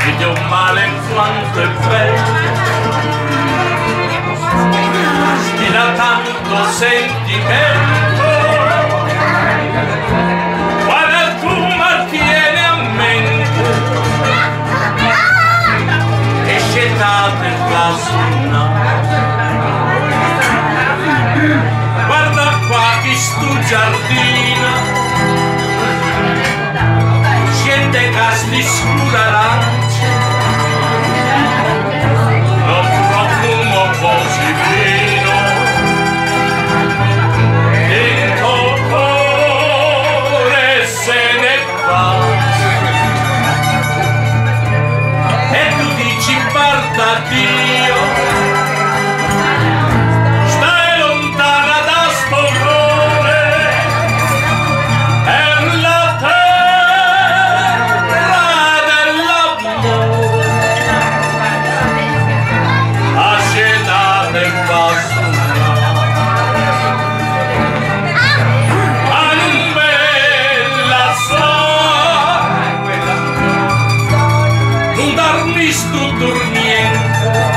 Vide 'o male quanto è bello, stila tanto sentimento, quando tu mantieni a mente e scetate va. Guarda qua chi stu giardino, scende casti scura arancia, lo profumo così fino, il tuo cuore se ne va. E tu dici guarda Dio, stai lontana da sto cuore, è la terra dell'amore, ascetate in basso. Ma non bella so, non darmi sto tormento.